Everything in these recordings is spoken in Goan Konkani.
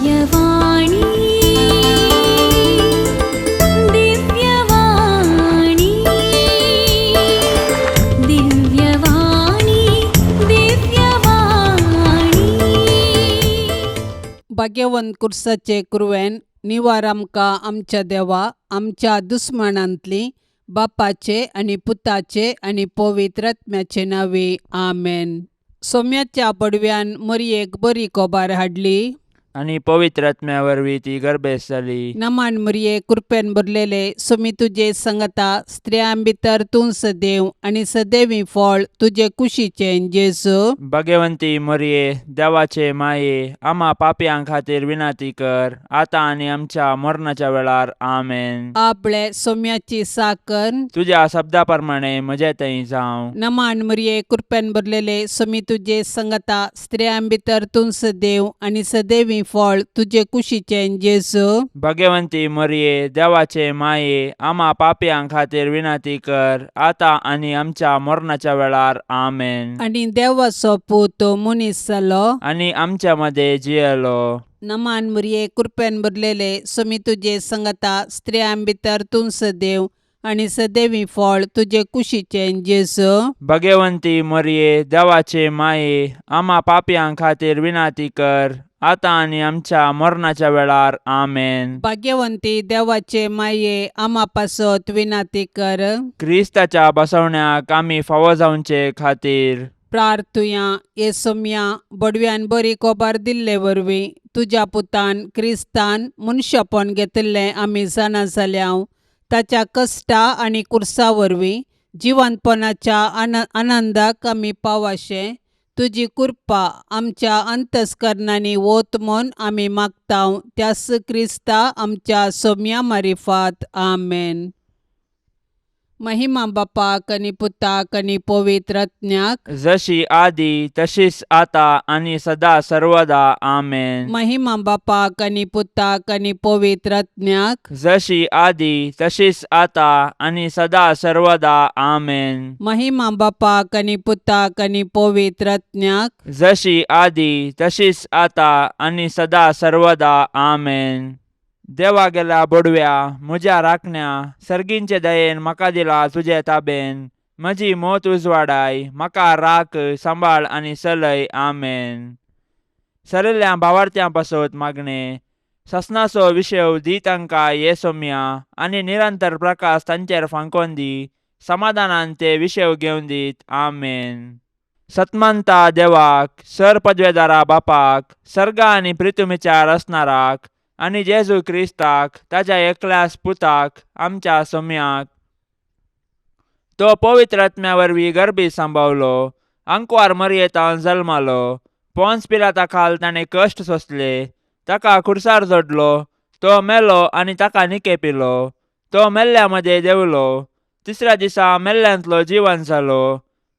दिव्यवाणी, दिव्यवाणी, दिव्यवाणी, दिव्यवाणी. भाग्यवंत कुर्साचे कुरवेन निवार आमकां आमच्या देवा आमच्या दुस्मानांतली बापाचे आनी पुताचे आनी पवित्र आत्म्याचे नांवे आमेन. सोम्याच्या पडव्यान मरयेक बरी कोबार हाडली. आनी पवित्र आत्म्या वरवीं ती गर्भेस्त जाली. नमान मरये, कृपेन भरलेले, सोमी तुजे संगता, स्त्रियां भितर तूं सदैव आनी सदैवी फळ तुजे कुशीचें जेजू. भाग्यवंती मरये, देवाचे माये, आमा पापयां खातीर विनंती कर, आतां आनी आमच्या मरणाच्या वेळार. आमेन. आपले सोम्याची साकर. तुज्या शब्दा प्रमाणे म्हजे थंय जावं. नमान मरये, कृपेन भरलेले, सोमी तुजे संगता, स्त्रियां भितर तूं सदैव आनी सदैवी फळ तुजे कुशीचें जेजू. भाग्यवंती मरये, देवाचे माये, आमा पापयां खातीर विनंती कर, आतां आनी आमच्या मरणाच्या वेळार. आमेन. आनी देवाचो पूत मनीस जालो. आनी आमच्या मदें जियेलो. नमान मरये, कृपेन भरलेले, सोमी तुजे संगता, स्त्रियां भितर तूं सदैव आनी सदैवी फळ तुजे कुशीचें जेजू. भाग्यवंती मरये, देवाचे माये, आमा पापयां खातीर विनंती कर, आतां आनी आमच्या मरणाच्या वेळार. आमेन. भाग्यवंती देवाचे माये, आमा पासत विनंती कर. क्रिस्ताच्या बसवण्याक आमी फावो जावचे खातीर. प्रार्थुया. ये सोम्या, बडव्यान बरी कोबार दिल्ले वरवीं तुज्या पुतान क्रिस्तान मनशापण घेतिल्लें आमी जाणा जाल्या. ताच्या कश्टा आनी कुर्सा वरवीं जिवंतपणाच्या आनंदाक आमी पावाशें तुजी कृपा आमच्या अंतस्करणांनी वत म्हूण आमी मागता, त्यास क्रिस्ता आमच्या सोम्या मारिफात. आमेन. महिमा बापाक आनी पुताक आनी पवित्र आत्म्याक. जशी आदी तशीच आता आनी सदा सर्वदा. आमेन. महिमा बापाक आनी पुताक आनी पवित्र आत्म्याक. जशी आदी तशीच आता आनी सदा सर्वदा. आमेन. महिमा बापाक आनी पुताक आनी पवित्र आत्म्याक. जशी आदी तशीच आता आनी सदा सर्वदा. आमेन. देवा गेल्या बोडव्या, म्हज्या राखण्या, सर्गींचे दयेन म्हाका दिला तुजे ताबेन. म्हजी मोत उजवाडाय, म्हाका राख, सांबाळ आनी चलय. आमेन. सरिल्ल्या भावार्थ्यां पासत मागणें. ससनाचो विशय दी तांकां ये सोम्या, आनी निरंतर प्रकाश तांचेर फांकोन दी. समाधानान ते विशय घेवन दीत. आमेन. सतमंता देवाक, सर पदवेदारा बापाक, सर्गा आनी प्रितुमीच्या रचणाराक, आनी जेजू क्रिस्ताक, ताज्या एकल्याच पुताक, आमच्या सोम्याक, तो पवित्र आत्म्या वरवीं गर्भी सांबावलो, आंकवार मरयेतान जल्मालो, पोन्स पिलाता खाल ताणें कश्ट सोंसले, ताका खुर्सार जोडलो, तो मेलो आनी ताका निकेपिलो, तो मेल्ल्या मदें देंवलो, तिसऱ्या दिसा मेल्ल्यांतलो जिवन जालो,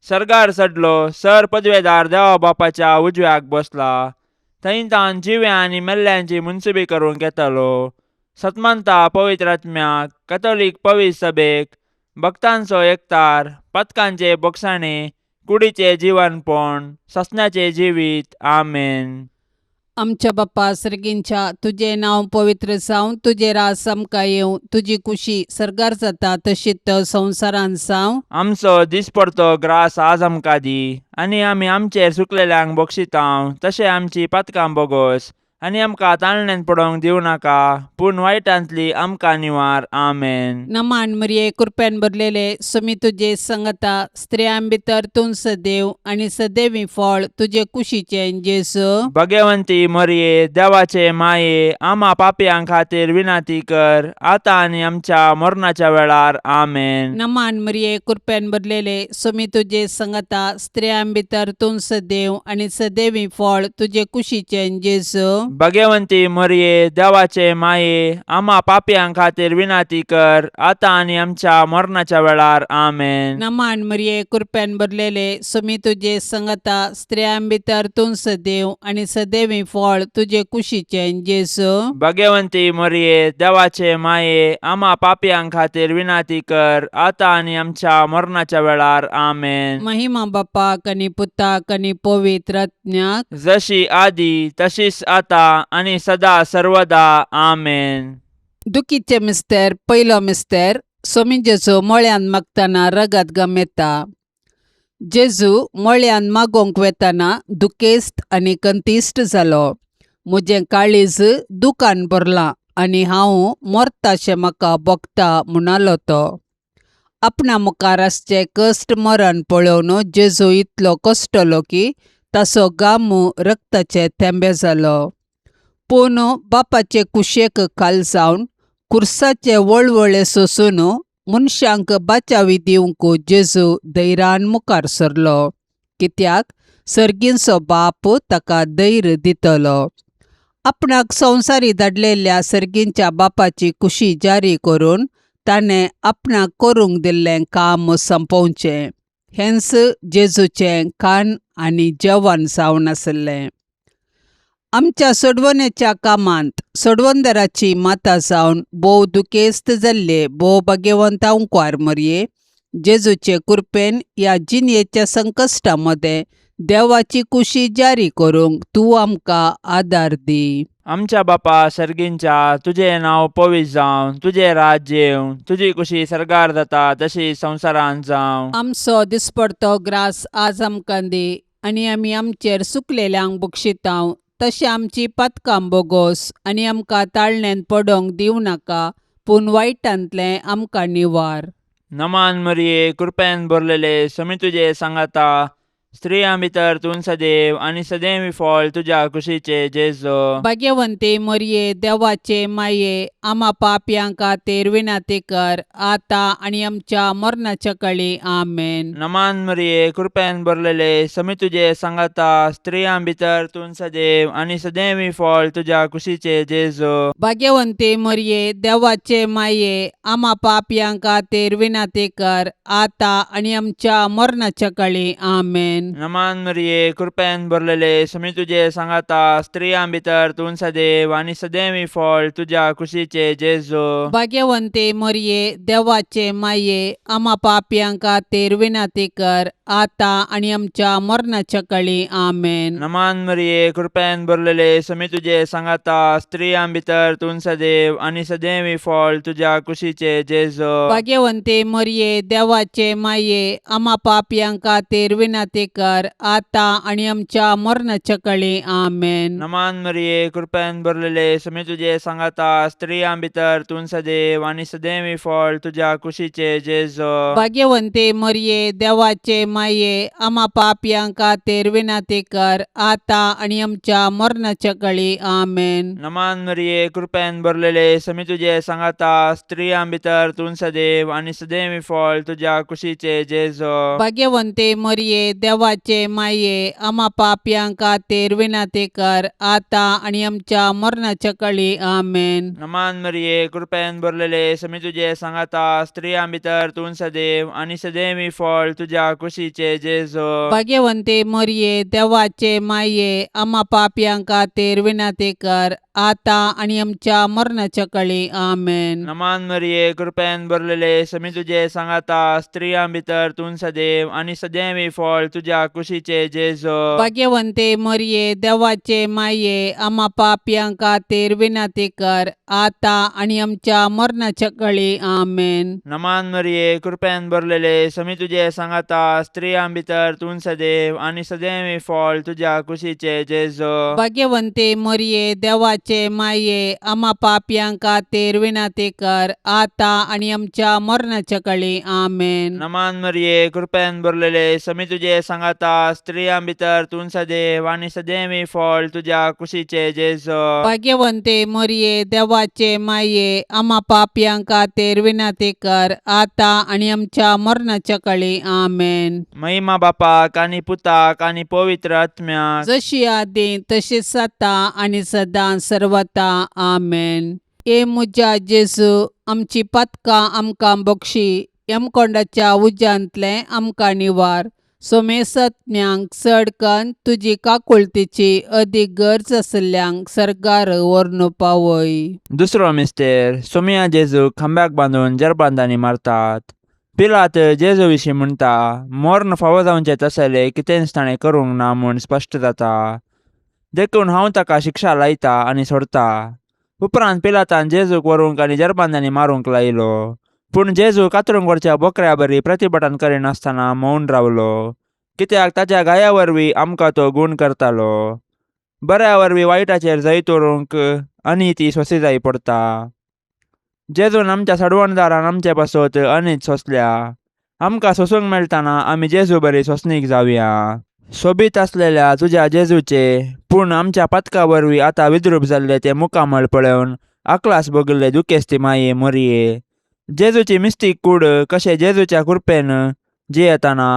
सर्गार चडलो, सर पदवेदार देवा बापाच्या उजव्याक बसला, थंय तान जिव्या आनी मेल्ल्यांची मुनसुबी करूंक येतालो. सतमंता पवित्र आत्म्याक, कथोलीक पवित्र सभेक, भक्तांचो एकतार, पथकांचे बोगसाणे, कुडीचे जिवनपण, ससण्याचे जिवीत. आमेन. आमच्या बाप्पा सर्गींच्या, तुजें नांव पवित्र जावं, तुजें राज आमकां येवं, तुजी कुशी सर्गार जाता तशीच संवसारांत जावं. आमचो दिसपडतो ग्रास आज आमकां दी, आनी आमी आमचेर चुकलेल्यांक बक्षितांव तशें आमची पातकां बोगोस, आनी आमकां ताळण्यान पडोवंक दिवं नाका, पूण वायटांतली आमकां निवार. आमेन. नमान मरिये, कृपेन भरलेले, सुमी तुजे संगता, स्त्रियां भितर तूं सदैव आनी सदैवी फळ तुजे कुशीचें जेजू. भगवंती मरिये, देवाचे माये, आमा पापयां खातीर विनंती कर, आतां आनी आमच्या मरणाच्या वेळार. आमेन. नमान मरिये, कृपेन भरलेले, सुमी तुजे संगता, स्त्रियां भितर तूं सदैव आनी सदैवी फळ तुजे कुशीचें जेजू. भगवंती मरिये, देवाचे माये, आमा पापयां खातीर विनंती कर, आतां आनी आमच्या मरणाच्या वेळार. आमेन. नमान मरिये, कृपेन भरलेले, सुमी तुजे संगता, स्त्रियां भितर तूं सदैव आनी सदैवी फळ तुजे कुशीचें जेजू. भगवंती मरिये, देवाचे माये, आमा पापयां खातीर विनंती कर, आतां आनी आमच्या मरणाच्या वेळार. आमेन. महिमा बापाक आनी पुताक आनी पवित्र आत्म्याक. जशी आदी तशीच आता आतां आनी सदा सर्वदा आमेन. दुखीचे मिस्तेर पयलो मिस्तेर सोमी जेजू मळ्यान मागतना रगत गमेता. जेजू मळ्यान मागोवंक वेतना दुखेस्त आनी कंतिश्ट जालो. म्हजें काळीज दुकान भरलां आनी हांव मरताशें म्हाका भोगता म्हणालो तो. आपणा मुखार आसचें कश्ट मरण पळोवन जेजू इतलो कश्टलो की ताचो गामू रक्ताचे थेंबे जालो. पूण बापाचे कुशेक खाल जावन खुर्साचे वळवळे सोसून मनशांक बाचावी दिवंक जेजू धैर्यान मुखार सरलो, कित्याक सर्गींचो बाप ताका धैर्य दितलो. आपणाक संवसारी धाडलेल्या सर्गींच्या बापाची कुशी जारी करून ताणें आपणाक करूंक दिल्लें काम सोंपोवचें हेंच जेजूचें खाण आनी जेवण जावन आसलें. आमच्या सोडवणेच्या कामांत सोडवणदाराची माता जावन भोव दुखेस्त जाल्ले भोव भाग्यवंत अंकवार मरये जेजूचे कृपेन ह्या जिणेच्या संकश्टा मदें देवाची कुशी जारी करूंक तूं आमकां आदार दी. आमच्या बापा सर्गींच्या, तुजें नांव पवित्र जावं, तुजें राज्य येवं, तुजी कुशी सर्गार जाता तशी संवसारांत जावं. आमचो दिसपडतो ग्रास आज आमकां दी आनी आमी आमचेर सुकलेल्यांक बक्षितांव तशें आमची पातकां बोगोस आनी आमकां ताळण्यांत पडोंक दिवं नाका, पूण वायटांतलें आमकां निवार. नमान मरिये, कृपेन भरलेले, समी तुजे सांगाता, स्त्रियां भितर तूं सदैव आनी सदैव फळ तुज्या कुशीचे जेजू. भाग्यवंती मरये, देवाचे माये, आमा पापयां खातीर विनंती कर आतां आनी आमच्या मरणाच्या कळी. आमेन. नमान मरिये, कृपेन भरलेले, समी तुजे सांगाता, स्त्रियां भितर तूं सदैव आनी सदैव फळ तुज्या कुशीचे जेजू. भाग्यवंती मरये, देवाचे माये, आमा पापयां खातीर विनंती कर आतां आनी आमच्या मरणाच्या कळी. आमेन. नमान मरिये, कृपेन भरलेले, समी तुजे सांगाता, स्त्रियां भितर तूं सदैव आनी सदैव फळ तुज्या कुशीचे जेजू. भाग्यवंती मरये, देवाचे माये, आमा पापयां खातीर विनंती कर आतां आनी आमच्या मरणाच्या कळी. आमेन. नमान मरिये, कृपेन भरलेले, समी तुजे सांगाता, स्त्रियां भितर तूं सदैव आनी सदैव फळ तुज्या कुशीचे जेजू. भाग्यवंती मरये, देवाचे माये, आमा पापयां खातीर विनंती कर आतां आनी आमच्या मरणाच्या कळी. आमेन. नमान मरिये, कृपेन भरलेले, समी तुजे सांगाता, स्त्रियां भितर तूं सदैव आनी सदैव फळ तुज्या कुशीचे जेजू. भाग्यवंती मरये, देवाचे माये, आमा पापयां खातीर विनंती कर आतां आनी आमच्या मरणाच्या कळी. आमेन. नमान मरिये, कृपेन भरलेले, समी तुजे सांगाता, स्त्रियां भितर तूं सदैव आनी सदैव फळ तुज्या कुशीचे जेजू. भाग्यवंती मरये, देवाचे माये, आमा पापयां खातीर विनंती कर आतां आनी आमच्या मरणाच्या कळी. आमेन. नमान मरिये, कृपेन भरलेले, समी तुजे सांगाता, स्त्रियां भितर तूं सदैव आनी सदैव फळ तुज्या कुशीचे जेजू. भाग्यवंती मरये, देवाचे माये, आमा पापयां खातीर विनंती कर आतां आनी आमच्या मरणाच्या कळी. आमेन. नमान मरिये, कृपेन भरलेले, समी तुजे सांगाता, स्त्रियां भितर तूं सदैव आनी सदैव फळ तुज्या कुशीचे जेजू. भाग्यवंती मरये, देवाचे माये, आमा पापयां खातीर विनंती कर आतां आनी आमच्या मरणाच्या कळी. आमेन. नमान मरिये, कृपेन भरलेले, समी तुजे सांगाता, स्त्रियां भितर तूं सदैव आनी सदैव फळ तुज्या कुशीचे जेजू. भाग्यवंती मरये, देवाचे माये, आमा पापयां खातीर विनंती कर आतां आनी आमच्या मरणाच्या कळी. आमेन. नमान मरिये, कृपेन भरलेले, समी तुजे सांगाता, स्त्रियां भितर तूं सदैव आनी सदैव फळ तुज्या कुशीचे जेजू. भाग्यवंती मरये, देवाचे माये, आमा पापयां खातीर विनंती कर आतां आनी आमच्या मरणाच्या कळी. आमेन. महिमा बापाक आनी पुताक आनी पवित्र आत्म्याक, जशी आदी तशीच आतां आनी सदां सर्वता. आमेन. ए म्हज्या जेजू, आमची पातकां आमकां बक्षी, यमकोंडाच्या उज्यांतलें आमकां निवार, सोमेसत्म्यांक चड कन्न तुजी काकुळतीची अदीक गरज आशिल्ल्यांक सर्गार व्हरून पावय. दुसरो मिस्तेर सोमिया जेजूक खांब्याक बांदून जरबांदांनी मारतात. पिलात जेजू विशीं म्हणटा, मर्ण फावो जावचें तसलें कितेंच ताणें करूंक ना म्हूण स्पश्ट जाता. देखून हांव ताका शिक्षा लायता आनी सोडता. उपरांत पिलातान जेजूक व्हरूंक आनी जरबांदांनी मारूंक लायलो. पूण जेजू कातरूंक व्हरच्या बोकऱ्या बरी प्रतिभटन करिनासतना मौन रावलो, कित्याक ताच्या घाया वरवीं आमकां तो गूण करतालो. बऱ्या वरवीं वायटाचेर जैत व्हरूंक आनी ती सोंसी जाय पडता. जेजून आमच्या सडवणदारान आमचे पासत अनीत सोंसल्या. आमकां सोंसूंक मेळटना आमी जेजू बरी सोंसणीक जावया. सोबीत आसलेल्या तुज्या जेजूचे पूण आमच्या पातका वरवीं आतां विद्रूप जाल्ले ते मुखामळ पळोवन आकलास भोगिल्ले दुखेस्ती माये मोरये, जेजूची मिस्तीक कूड कशें जेजूच्या कृपेन जियेतना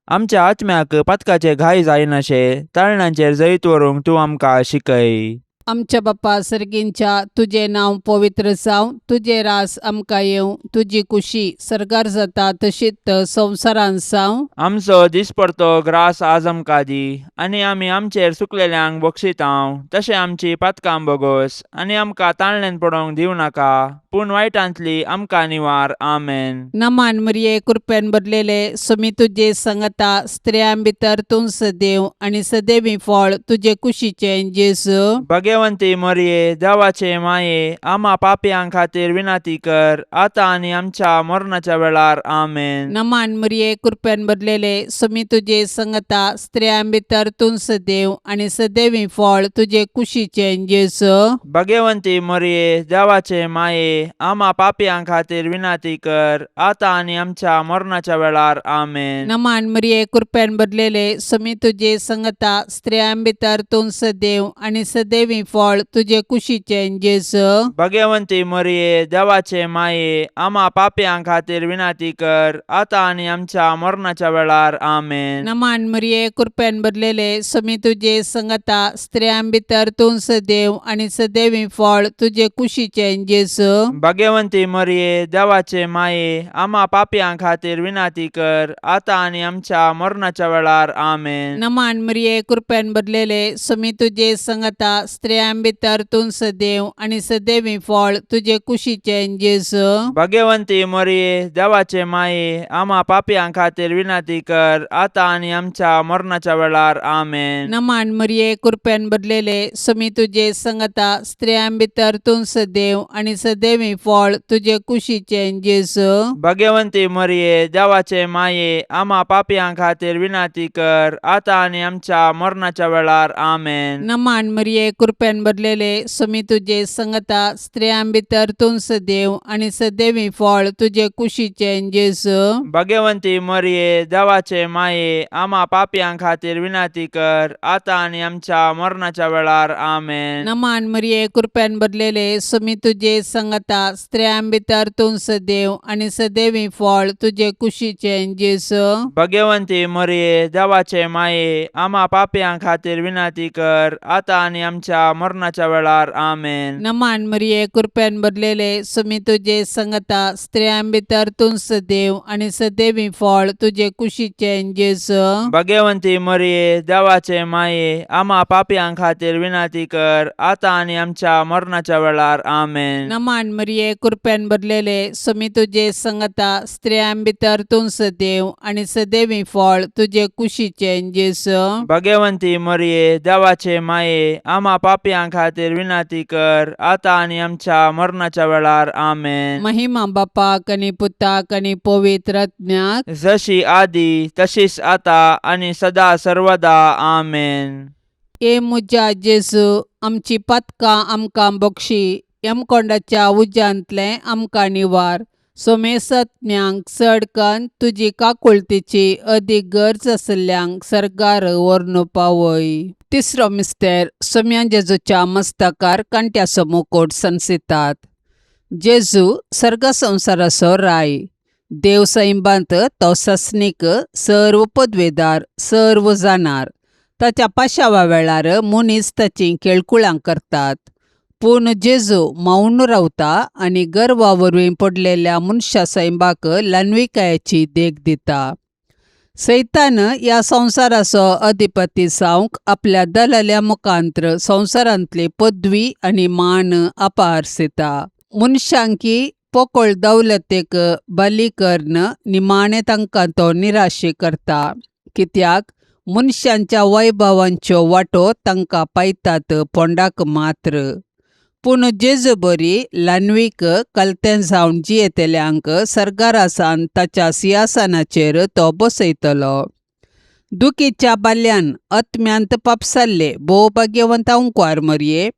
आमच्या आत्म्याक पातकाचे घाय जायनाशे ताळणांचेर जैत व्हरूंक तूं आमकां शिकय. आमच्या बापा सर्गींच्या, तुजें नांव पवित्र जावं, तुजें रास आमकां येवं, तुजी कुशी सर्गार जाता तशीच संवसारांत जावं. आमचो दिसपडतो ग्रास आज आमकां दी, आनी आमी आमचेर चुकलेल्यांक बक्षितांव तशें आमची पातकां बोगोस, आनी आमकां ताळणेन पडोवंक दिवं नाका, पूण वायटांतली आमकां निवार. आमेन. नमान मरिये, कृपेन भरलेले, सुमी तुजे संगता, स्त्रियां भितर तूं सदैव आनी सदैवी फळ तुजे कुशीचें जेजू. भगवंती मोरये, देवाचे माये, आमा पापयां खातीर विनंती कर, आतां आनी आमच्या मरणाच्या वेळार. आमेन. नमान मरिये, कृपेन भरलेले, सुमी तुजे संगता, स्त्रियां भितर तूं सदैव आनी सदैवी फळ तुजे कुशीचें जेजू. भगवंती मोरये, देवाचे माये, आमा पापयां खातीर विनंती कर, आतां आनी आमच्या मरणाच्या वेळार. आमेन. नमान मरिये, कृपेन भरलेले, सुमी तुजे संगता, स्त्रियां भितर तूं सदैव आनी सदैवी फळ तुजे कुशीचें जेजू. भगवंती मोरये, देवाचे माये, आमा पापयां खातीर विनंती कर, आतां आनी आमच्या मरणाच्या वेळार. आमेन. नमान मरिये, कृपेन भरलेले, सुमी तुजे संगता, स्त्रियां भितर तूं सदैव आनी सदैवी फळ तुजे कुशीचें जेजू. भगवंती मोरये, देवाचे माये, आमा पापयां खातीर विनंती कर, आतां आनी आमच्या मरणाच्या वेळार. आमेन. नमान मरिये, कृपेन भरलेले, सुमी तुजे संगता, स्त्रियां भितर तूं सदैव आनी सदैवी फळ तुजे कुशीचें जेजू. भगवंती मोरये, देवाचे माये, आमा पापयां खातीर विनंती कर, आतां आनी आमच्या मरणाच्या वेळार. आमेन. नमान मरिये, कृपेन भरलेले, सुमी तुजे संगता, स्त्रियां भितर तूं सदैव आनी सदैवी फळ तुजे कुशीचें जेजू. भगवंती मोरये, देवाचे माये, आमा पापयां खातीर विनंती कर, आतां आनी आमच्या मरणाच्या वेळार. आमेन. नमान मरिये, कृपेन भरलेले, सुमी तुजे संगता, स्त्रियां भितर तूं सदैव आनी सदैवी फळ तुजे कुशीचें जेजू. भगवंती मोरये, देवाचे माये, आमा पापयां खातीर विनंती कर, आतां आनी आमच्या मरणाच्या वेळार. आमेन. नमान मरिये, कृपेन भरलेले, सुमी तुजे संगता, स्त्रियां भितर तूं सदैव आनी सदैवी फळ तुजे कुशीचें जेजू. भगवंती मोरये, देवाचे माये, आमा पापयां खातीर विनंती कर, आतां आनी आमच्या मरणाच्या वेळार. आमेन. नमान मरिये, कृपेन भरलेले, सुमी तुजे संगता, स्त्रियां भितर तूं सदैव आनी सदैवी फळ तुजे कुशीचें जेजू. भगवंती मोरये, देवाचे माये, आमा पापयां खातीर विनंती कर, आतां आनी आमच्या मरणाच्या वेळार. आमेन. नमान मरिये, कृपेन भरलेले, सुमी तुजे संगता, स्त्रियां भितर तूं सदैव आनी सदैवी फळ तुजे कुशीचें जेजू. भगवंती मोरये, देवाचे माये, आमा पापयां खातीर विनंती कर, आतां आनी आमच्या मरणाच्या वेळार. आमेन. महिमा बापाक आनी पुताक आनी पवित्र आत्म्याक, जशी आदी तशीच आता आनी सदा सर्वदा. आमेन. ए म्हज्या जेजू, आमची पातकां आमकां बक्षी, यमकोंडाच्या उज्यांतलें आमकां निवार, सोमेसत्म्यांक चड कन्न तुजी काकुळतीची अदीक गरज आशिल्ल्यांक सर्गार व्हरून पावय. तिसरो मिस्तेर, सोम्या जेजूच्या मस्तकार कांट्याचो मुकोट सनसितात. जेजू सर्ग संवसाराचो राय, देव सैंबांत तो सस्नीक, सर्व पदवेदार, सर्व जाणार. ताच्या पाशावा वेळार मनीस ताचीं केळकुळां करतात, पूण जेजू मौन रावता आनी गर्वा वरवीं पडलेल्या मनशा सैंबाक ल्हानविकायेची देख दिता. सैतान ह्या संवसाराचो अधिपती जावंक आपल्या दलाल्या मुखांत्र संवसारांतली पदवी आनी मान अपारसिता. मनशांकी पोकळ दौलतेक बली करून निमाणें तांकां तो निराशी करता, कित्याक मनशांच्या वैभवांच्यो वाटो तांकां पायतात पोंडाक मात्र. पूण जेजू बरी ल्हानवीक कलतें जावन जियेतल्यांक सर्गारासान ताच्या सिंहासनाचेर तो बसयतलो. दुखीच्या बाल्यान आत्म्यांत पापसाल्ले भोव भाग्यवंत अंकवार मरये,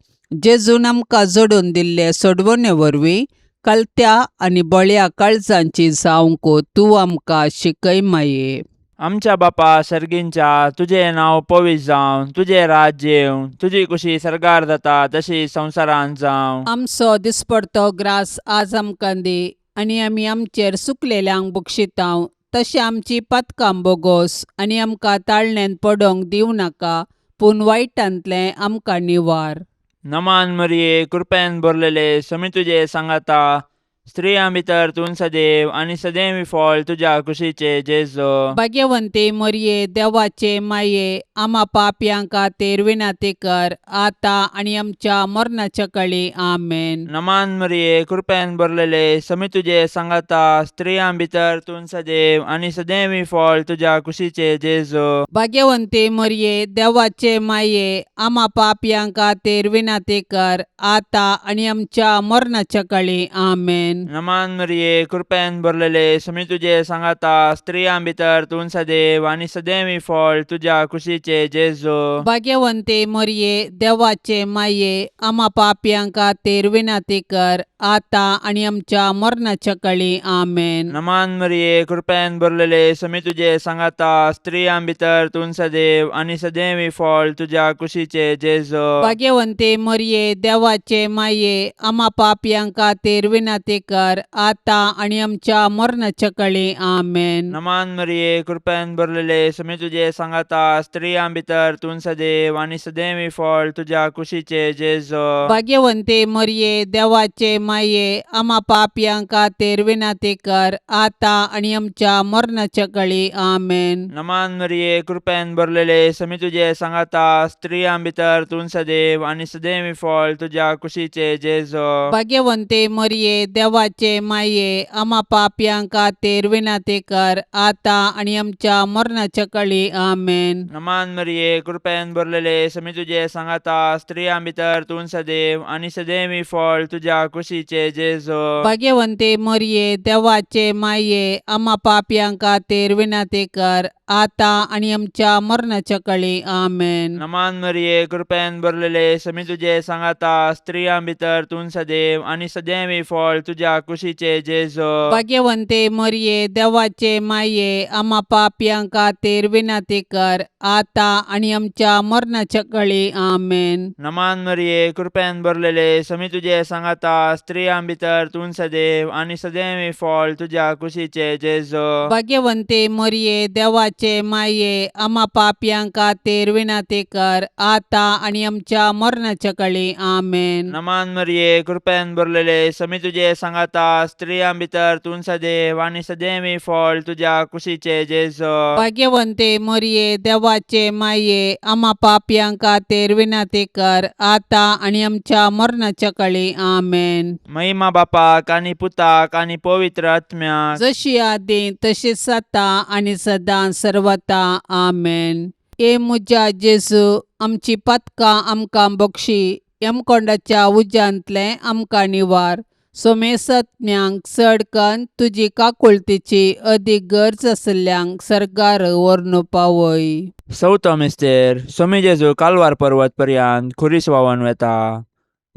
जेजून आमकां जोडून दिल्ले सोडवणे वरवीं कलत्या आनी बळ्या काळजांची जावंक तूं आमकां शिकय माये. आमच्या बापा सर्गींच्या, तुजें नांव पवित्र जावं, तुजें राज्य येवं, तुजी कुशी सर्गार जाता तशी संवसारांत जावं. आमचो दिसपडतो ग्रास आज आमकां दी आनी आमी आमचेर सुकलेल्यांक बक्षितांव तशें आमची पातकां बोगोस आनी आमकां ताळण्यांत पडोंक दिवं नाका, पूण वायटांतलें आमकां निवार. नमान मरिये, कृपेन भरलेले, समी तुजे सांगाता, स्त्रियां भितर तूं सदैव आनी सदैव फळ तुज्या कुशीचे जेजो. भाग्यवंती मरये, देवाचे माये, आमा पापयां खातीर विनंती कर आतां आनी आमच्या मरणाच्या कळी. आमेन. नमान मरिये, कृपेन भरलेले, समी तुजे सांगाता, स्त्रियां भितर तूं सदैव आनी सदैव फळ तुज्या कुशीचे जेजो. भाग्यवंती मरये, देवाचे माये, आमा पापयां खातीर विनंती कर आतां आनी आमच्या मरणाच्या कळी. आमेन. नमान मरिये, कृपेन भरलेले, समी तुजे सांगाता, स्त्रियां भितर तूं सदैव आनी सदैव फळ तुज्या कुशीचे जेजो. भाग्यवंती मरये, देवाचे माये, आमा पापयां खातीर विनंती कर आतां आनी आमच्या मरणाच्या कळी. आमेन. नमान मरिये, कृपेन भरलेले, समी तुजे सांगाता, स्त्रियां भितर तूं सदैव आनी सदैव फळ तुज्या कुशीचे जेजो. भाग्यवंती मरये, देवाचे माये, आमा पापयां खातीर विनंती कर आतां आनी आमच्या मरणाच्या कळी. आमेन. नमान मरिये, कृपेन भरलेले, समी तुजे सांगाता, स्त्रियां भितर तूं सदैव आनी सदैव फळ तुज्या कुशीचे जेजो. भाग्यवंती मरये, देवाचे माये, आमा पापयां खातीर विनंती कर आतां आनी आमच्या मरणाच्या कळी. आमेन. नमान मरिये, कृपेन भरलेले, समी तुजे सांगाता, स्त्रियां भितर तूं सदैव आनी सदैव फळ तुज्या कुशीचे जेजो. भाग्यवंती मरये, देवाचे माये, आमा पापयां खातीर विनंती कर आतां आनी आमच्या मरणाच्या कळी. आमेन. नमान मरिये, कृपेन भरलेले, समी तुजे सांगाता, स्त्रियां भितर तूं सदैव आनी सदैव फळ तुज्या कुशीचे जेजो. भाग्यवंती मरये, देवाचे माये, आमा पापयां खातीर विनंती कर आतां आनी आमच्या मरणाच्या कळी. आमेन. नमान मरिये, कृपेन भरलेले, समी तुजे सांगाता, स्त्रियां भितर तूं सदैव आनी सदैव फळ तुज्या कुशीचे जेजो. भाग्यवंती मरये, देवाचे माये, आमा पापयां खातीर विनंती कर आतां आनी आमच्या मरणाच्या कळी. आमेन. नमान मरिये, कृपेन भरलेले, समी तुजे सांगाता, स्त्रियां भितर तूं सदैव आनी सदैव फळ तुज्या कुशीचे जेजो. भाग्यवंती मरये, देवाचे माये, आमा पापयां खातीर विनंती कर आतां आनी आमच्या मरणाच्या कळी. आमेन. नमान मरिये, कृपेन भरलेले, समी तुजे सांगाता, स्त्रियां भितर तूं सदैव आनी सदैव फळ तुज्या कुशीचे जेजो. भाग्यवंती मरये, देवाचे माये, आमा पापयां खातीर विनंती कर आतां आनी आमच्या मरणाच्या कळी. आमेन. महिमा बापाक आनी पुताक आनी पवित्र आत्म्याक, जशी आदी तशीच आतां आनी सदां सर्वता. आमेन. ए म्हज्या जेजू, आमची पातकां आमकां बक्षी, यमकोंडाच्या उज्यांतलें आमकां निवार, सोमेसत्म्यांक चड कन्न तुजी काकुळतीची अदीक गरज आशिल्ल्यांक सर्गार व्हरून पावय. चवथो मिस्तेर. सोमी जेजू कालवार पर्वत पर्यंत खुरीस व्हांवन वेता.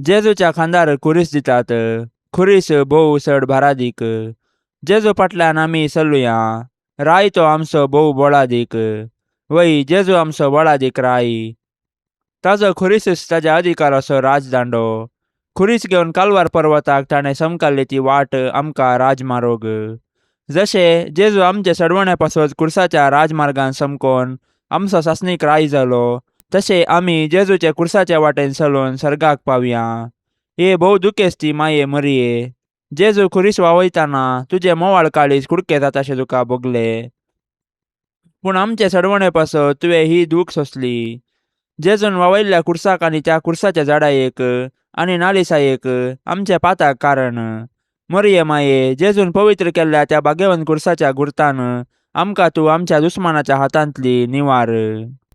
जेजूच्या खांदार खुरीस दितात. खुरीस भोव चड भारादीक. जेजू फाटल्यान आमी चलुया. राय तो आमचो भोव बळादीक. वय, जेजू आमचो बळादीक राय. ताजो खुरीसच ताज्या अधिकाराचो राजदांडो. खुरीस घेवन कालवार पर्वताक ताणें समकाल्ली ती वाट आमकां राजमारोग. जशें जेजू आमचे सडवणे पासत कुर्साच्या राजमार्गान समकोन आमचो सासणीक राय जालो, तशें आमी जेजूचे कुर्साच्या वाटेन चलून सर्गाक पावया. हे भोव दुखेस्ती माये मरिये, जेजू खुरीस वावयतना तुजें मोवाळ काळीज कुडके जाताशें तुका भोगलें. पूण आमचे सडवणे पासत तुवें ही दूख सोंसली. जेजून वावयल्ल्या कुर्साक आनी त्या कुर्साच्या झाडायेक आनी नालिसायेक आमच्या पाताक कारण. मरिये माये, जेजून पवित्र केल्ल्या त्या भाग्यवंत कुर्साच्या गुर्तान आमकां तूं आमच्या दुस्मानाच्या हातांतली निवार.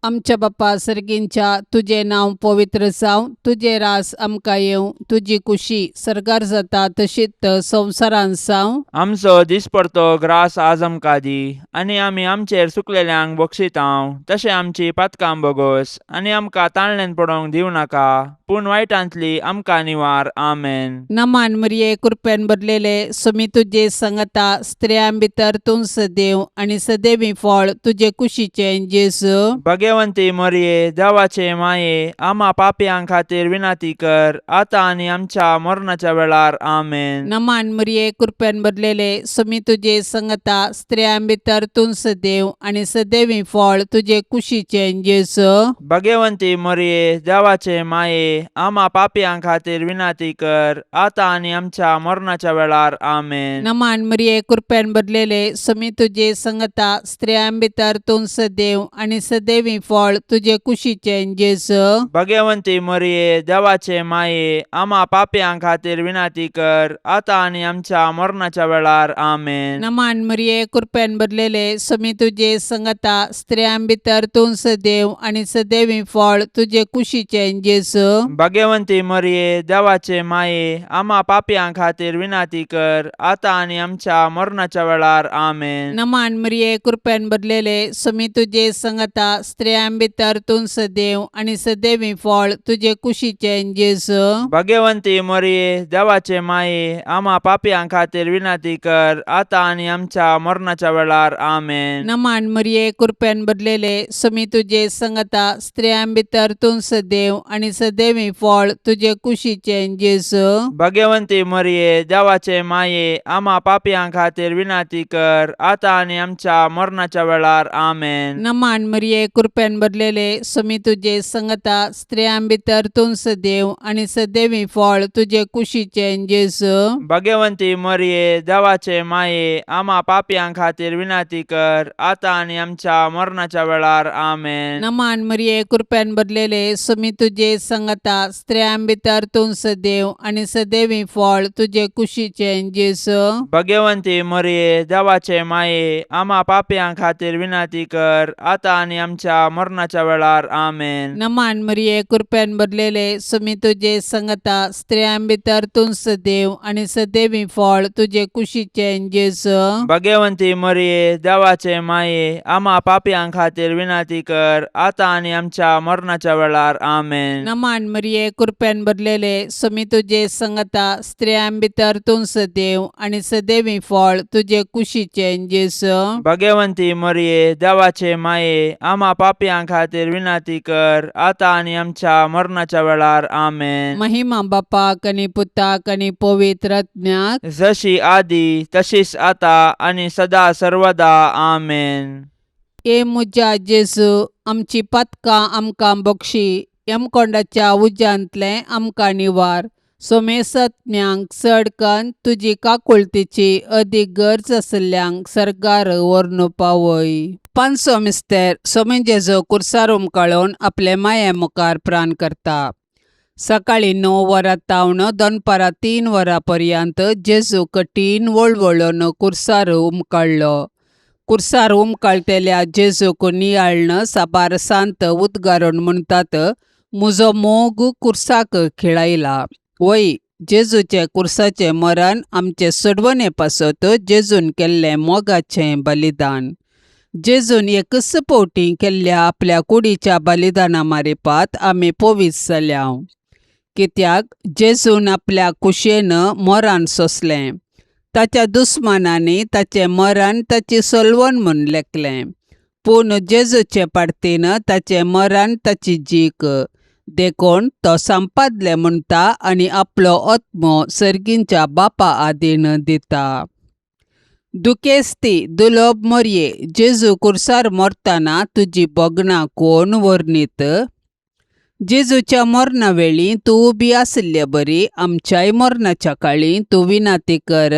आमच्या बापा सर्गींच्या तुजें नांव पवित्र जावं, तुजें रास आमकां येवं, तुजी कुशी सर्गार जाता तशीच संवसारांत जावं. आमचो दिसपडतो ग्रास आज आमकां दी आनी आमी आमचेर चुकलेल्यांक बक्षितांव तशें आमची पातकां बोगोस आनी आमकां ताळण्यान पडोवंक दिवं नाका पूण वायटांतली आमकां निवार. आमेन. नमान मरिये, कृपेन भरलेले, सुमी तुजे संगता, स्त्रियां भितर तूं सदैव आनी सदैवी फळ तुजे कुशीचें जेजू. भगवंती मरिये, देवाचे माये, आमा पापयां खातीर विनंती कर आतां आनी आमच्या मरणाच्या वेळार. आमेन. नमान मरिये, कृपेन भरलेले, सुमी तुजे संगता, स्त्रियां भितर तूं सदैव आनी सदैवी फळ तुजे कुशीचें जेजू. भगवंती मरिये, देवाचे माये, आमा पापयां खातीर विनंती कर आतां आनी आमच्या मरणाच्या वेळार. आमेन. नमान मरिये, कृपेन भरलेले, सुमी तुजे संगता, स्त्रियां भितर तूं सदैव आनी सदैवी फळ तुजे कुशीचें जेजू. भगवंती मरिये, देवाचे माये, आमा पापयां खातीर विनंती कर आतां आनी आमच्या मरणाच्या वेळार. आमेन. नमान मरिये, कृपेन भरलेले, सुमी तुजे संगता, स्त्रियां भितर तूं सदैव आनी सदैवी फळ तुजे कुशीचें जेजू. भगवंती मरिये, देवाचे माये, आमा पापयां खातीर विनंती कर आतां आनी आमच्या मरणाच्या वेळार. आमेन. नमान मरिये, कृपेन भरलेले, सुमी तुजे संगता, स्त्रियां भितर तूं सदैव आनी सदैवी फळ तुजे कुशीचें जेजू. भगवंती मरिये, देवाचे माये, आमा पापयां खातीर विनंती कर आतां आनी आमच्या मरणाच्या वेळार. आमेन. नमान मरिये, कृपेन भरलेले, सुमी तुजे संगता, स्त्रियां भितर तूं सदैव आनी सदैवी फळ तुजे कुशीचें जेजू. भगवंती मरिये, देवाचे माये, आमा पापयां खातीर विनंती कर आतां आनी आमच्या मरणाच्या वेळार. आमेन. नमान मरिये, कृपेन भरलेले, सुमी तुजे संगता, स्त्रियां भितर तूं सदैव आनी सदैवी फळ तुजे कुशीचें जेजू. भगवंती मरिये, देवाचे माये, आमा पापयां खातीर विनंती कर आतां आनी आमच्या मरणाच्या वेळार. आमेन. नमान मरिये, कृपेन भरलेले, सुमी तुजे संगता, स्त्रियां भितर तूं सदैव आनी सदैवी फळ तुजे कुशीचें जेजू. भगवंती मरिये, देवाचे माये, आमा पापयां खातीर विनंती कर आतां आनी आमच्या मरणाच्या वेळार. आमेन. नमान मरिये, कृपेन भरलेले, सुमी तुजे संगता, स्त्रियां भितर तूं सदैव आनी सदैवी फळ तुजे कुशीचें जेजू. भगवंती मरिये, देवाचे माये, आमा पापयां खातीर विनंती कर आतां आनी आमच्या मरणाच्या वेळार. आमेन. नमान मरिये, कृपेन भरलेले, सुमी तुजे संगता, स्त्रियां भितर तूं सदैव आनी सदैवी फळ तुजे कुशीचें जेजू. भगवंती मरिये, देवाचे माये, आमा पापयां खातीर विनंती कर आतां आनी आमच्या मरणाच्या वेळार. आमेन. महिमा बापाक आनी पुताक आनी पवित्र आत्म्याक. जशी आदी तशीच आता आनी सदा सर्वदा. आमेन. ए म्हज्या जेजू, आमची पातकां आमकां बक्षी, यमकोंडाच्या उज्यांतलें आमकां निवार, सोमेसत्म्यांक चड कन्न तुजी काकुळतीची अदीक गरज आशिल्ल्यांक सर्गार व्हरून पावय. पांचवो मिस्तेर, सोमे जेजू कुर्सार उमकाळून आपले माये मुखार प्राण करता. सकाळीं 9 वरां तावन दनपारां 3 वरां पर्यंत जेजू कठीण वळवळून कुर्सार उमकाळ्ळो. कुर्सार उमकाळटेल्या जेजूक नियाळ्न साबार सांत उद्गारून म्हणटात, म्हजो मोग कुर्साक खिळायला. वय, जेजूचें कुर्साचें मरण आमचे सोडवणे पासत जेजून केल्लें मोगाचें बलिदान. जेजून एकच फावटी केल्ल्या आपल्या कुडीच्या बलिदाना मारिपात आमी पवित्र जाल्या, कित्याक जेजून आपल्या कुशेन मरण सोंसलें. ताच्या दुस्मानांनी ताचें मरण ताची सलवण म्हूण लेखलें, पूण जेजूचे पार्तीन ताचें मरण ताची जीक, देखून तो संपादलें म्हणटा आनी आपलो आत्मो सर्गींच्या बापा आदीन दिता. दुखेस्ती दुलोब मोरये, जेजू कुर्सार मरतना तुजी भोगणां कोण वर्णीत? जेजूच्या मरणा वेळी तूं उबी आशिल्ले बरी आमच्याय मरणाच्या काळी तूं विनाती कर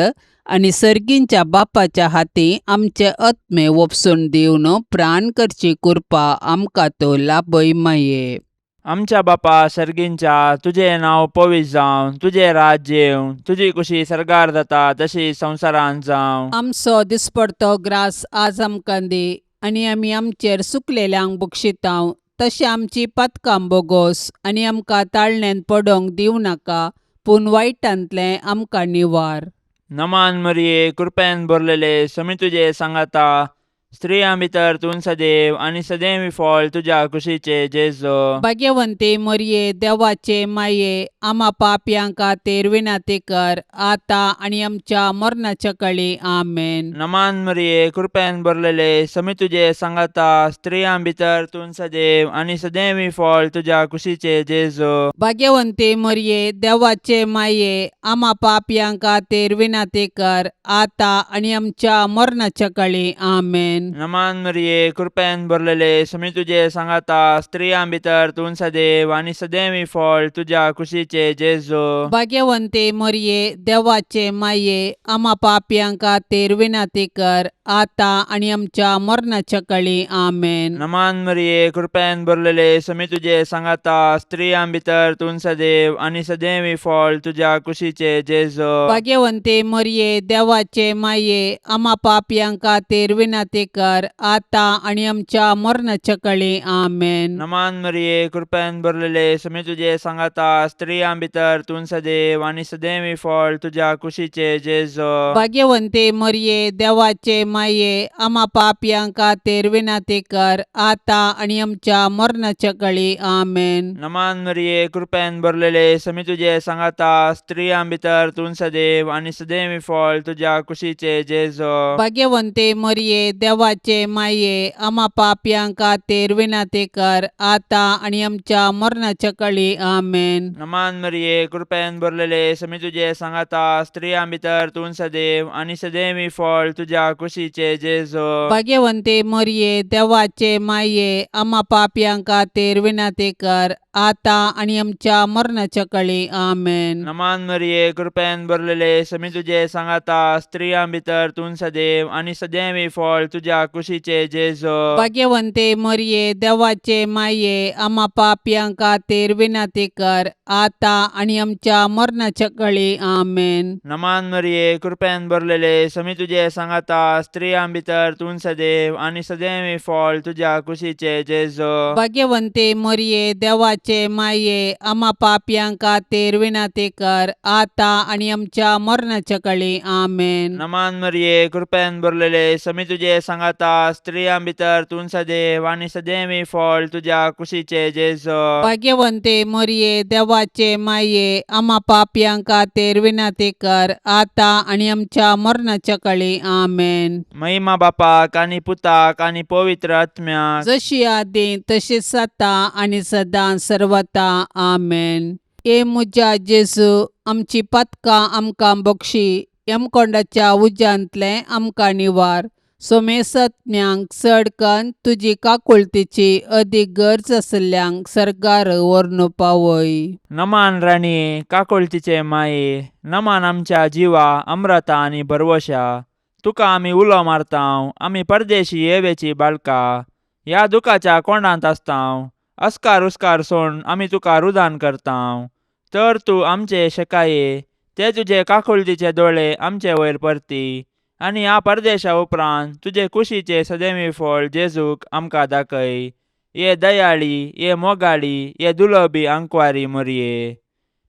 आनी सर्गींच्या बापाच्या हाती आमचे आत्मे वपसून दिवन प्राण करची कृपा आमकां तो लाभय माये. आमच्या बापा सर्गींच्या तुजें नांव पवित्र जावं, तुजें राज्य येवं, तुजी कुशी सर्गार जाता तशी संवसारांत जावं. आमचो दिसपडतो ग्रास आज आमकां दी आनी आमी आमचेर सुकलेल्यांक बक्षितांव तशें आमची पातकां बोगोस आनी आमकां ताळण्यांत पडोंक दिवं नाका पूण वायटांतलें आमकां निवार. नमान मरिये, कृपेन भरलेले, समी तुजे सांगाता, स्त्रियां भितर तूं सदैव आनी सदैव फळ तुज्या कुशीचे जेजो. भाग्यवंती मरये, देवाचे माये, आमा पापयां खातीर विनंती कर आतां आनी आमच्या मरणाच्या कळी. आमेन. नमान मरिये, कृपेन भरलेले, समी तुजे सांगाता, स्त्रियां भितर तूं सदैव आनी सदैव फळ तुज्या कुशीचे जेजो. भाग्यवंती मरये, देवाचे माये, आमा पापयां खातीर विनंती कर आतां आनी आमच्या मरणाच्या कळी. आमेन. नमान मरिये, कृपेन भरलेले, समी तुजे सांगाता, स्त्रियां भितर तूं सदैव आनी सदैव फळ तुज्या कुशीचे जेजो. भाग्यवंती मरये, देवाचे माये, आमा पापयां खातीर विनंती कर आतां आनी आमच्या मरणाच्या कळी. आमेन. नमान मरिये, कृपेन भरलेले, समी तुजे सांगाता, स्त्रियां भितर तूं सदैव आनी सदैव फळ तुज्या कुशीचे जेजो. भाग्यवंती मरये, देवाचे माये, आमा पापयां खातीर विनंती कर आतां आनी आमच्या मरणाच्या कळी. आमेन. नमान मरिये, कृपेन भरलेले, समी तुजे सांगाता, स्त्रियां भितर तूं सदैव आनी सदैव फळ तुज्या कुशीचे जेजो. भाग्यवंती मरये, देवाचे माये, आमा पापयां खातीर विनंती कर आतां आनी आमच्या मरणाच्या कळी. आमेन. नमान मरिये, कृपेन भरलेले, समी तुजे सांगाता, स्त्रियां भितर तूं सदैव आनी सदैव फळ तुज्या कुशीचे जेजो. भाग्यवंती मरये, देवाचे माये, आमा पापयां खातीर विनंती कर आतां आनी आमच्या मरणाच्या कळी. आमेन. नमान मरिये, कृपेन भरलेले, समी तुजे सांगाता, स्त्रियां भितर तूं सदैव आनी सदैव फळ तुज्या कुशीचे जेजो. भाग्यवंती मरये, देवाचे माये, आमा पापयां खातीर विनंती कर आतां आनी आमच्या मरणाच्या कळी. आमेन. नमान मरिये, कृपेन भरलेले, समी तुजे सांगाता, स्त्रियां भितर तूं सदैव आनी सदैव फळ तुज्या कुशीचे जेजो. भाग्यवंती मरये, देवाचे माये, आमा पापयां खातीर विनंती कर आतां आनी आमच्या मरणाच्या कळी. आमेन. नमान मरिये, कृपेन भरलेले, समी तुजे सांगाता, स्त्रियां भितर तूं सदैव आनी सदैव फळ तुज्या कुशीचे जेजो. भाग्यवंती मरये, देवाचे माये, आमा पापयां खातीर विनंती कर आतां आनी आमच्या मरणाच्या कळी. आमेन. नमान मरिये, कृपेन भरलेले, समी तुजे सांगाता, स्त्रियां भितर तूं सदैव आनी सदैव फळ तुज्या कुशीचे जेजो. भाग्यवंती मरये, देवाचे माये, आमा पापयां खातीर विनंती कर आतां आनी आमच्या मरणाच्या कळी. आमेन. महिमा बापाक आनी पुताक आनी पवित्र आत्म्याक, जशी आदी तशीच आतां आनी सदां सर्वता. आमेन. ए म्हज्या जेजू, आमची पातकां आमकां बक्षी, यमकोंडाच्या उज्यांतलें आमकां निवार, सोमेसत्म्यांक चड कन्न तुजी काकुळतीची अदीक गरज आशिल्ल्यांक सर्गार व्हरून पावय. नमान राणये, काकुळतीचे माये, नमान आमच्या जिवा अम्रता आनी भरवशा, तुका आमी उलो मारतांव, आमी परदेशी येवेची बाळका, ह्या दुखाच्या कोंडांत आसतांव, अस्कार उस्कार सोड आमी तुका रुदान करतांव, तर तूं आमचे शेकाये ते तुजे काकुळतीचे दोळे आमचे वयर परती आनी ह्या परदेशा उपरांत तुजे कुशीचे सदैवी फळ जेजूक आमकां दाखय. ये दयाळी, ये मोगाळी, ये दुलबी आंकवारी मोरये,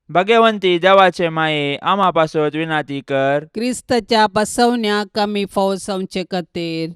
भाग्यवंती देवाचे माये, आमा पासत विनाती कर. क्रिस्ताच्या बसवण्याक आमी फावो जावचे खातीर